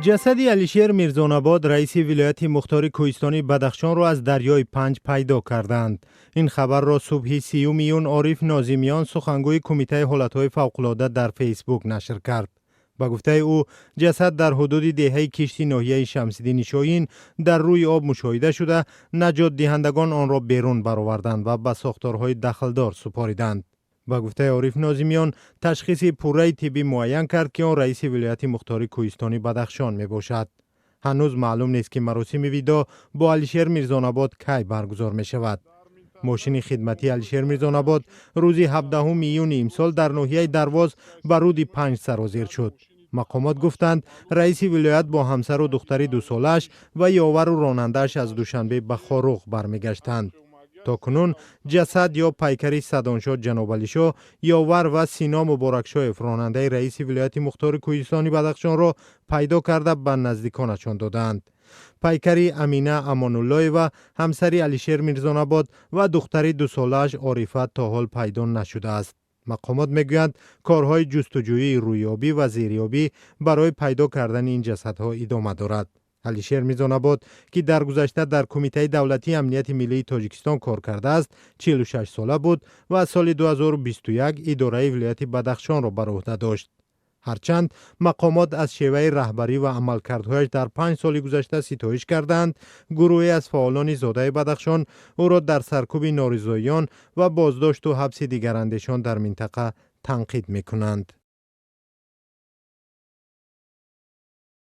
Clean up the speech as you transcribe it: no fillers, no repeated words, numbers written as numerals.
Ҷасади Алишер Мирзонабод, раиси вилояти мухтори кӯҳистони Бадахшонро аз дарёи Панҷ пайдо карданд. Ин хабарро субҳи 30 июн Ориф Нозимиён, сухангӯи Кумитаи ҳолатҳои фавқулода, дар Фейсбук нашр кард. Ба гуфтаи ӯ, ҷасад дар ҳудуди деҳаи Кишти ноҳияи Шамсиддини Шоҳин дар рӯи об мушоҳида шуда, наҷотдиҳандагон онро берун бароварданд ва ба сохторҳои дахлдор супориданд. Ба гуфтаи Ориф Нозимиён, ташхиси пурраи тиббӣ муайян кард, ки он раиси вилояти мухтори кӯҳистони Бадахшон мебошад. Ҳанӯз маълум нест, ки маросими видоъ бо Алишер Мирзонабод кай баргузор мешавад. Мошини хидматии Алишер Мирзонабод рӯзи 17 июни имсол дар ноҳияи Дарвоз ба руди Панҷ сарозер шуд. Мақомот гуфтанд, раиси вилоят бо ҳамсару духтари дусолааш ва ёвару ронандааш аз Душанбе ба Хоруғ бармегаштанд. То кунун ҷасад ё пайкари Садоншоҳ Ҷанобалишоҳ, ёвар, ва Сино Муборакшоев, ронандаи раиси вилояти мухтори кӯҳистони Бадахшонро пайдо карда, ба наздиконашон додаанд. Пайкари Амина Амонуллоева, ҳамсари Алишер Мирзонабод, ва духтари дусолааш Орифа то ҳол пайдо нашудааст. Мақомот мегӯянд, корҳои ҷустуҷӯии рӯёбӣ ва зерёбӣ барои пайдо кардани ин ҷасадҳо идома дорад. Алишер Мирзонабод, ки дар гузашта дар Кумитаи давлатии амнияти миллии Тоҷикистон кор кардааст, 46 сола буд ва аз соли 2021 идораи вилояти Бадахшонро бар ӯҳда дошт. Ҳарчанд мақомот аз шеваи раҳбарӣ ва амалкардҳояш дар 5 соли гузашта ситоиш кардаанд, гурӯҳе аз фаъолони зодаи Бадахшон ӯро дар саркӯби норизоиён ва боздошту ҳабси дигарандешон дар минтақа танқид мекунанд.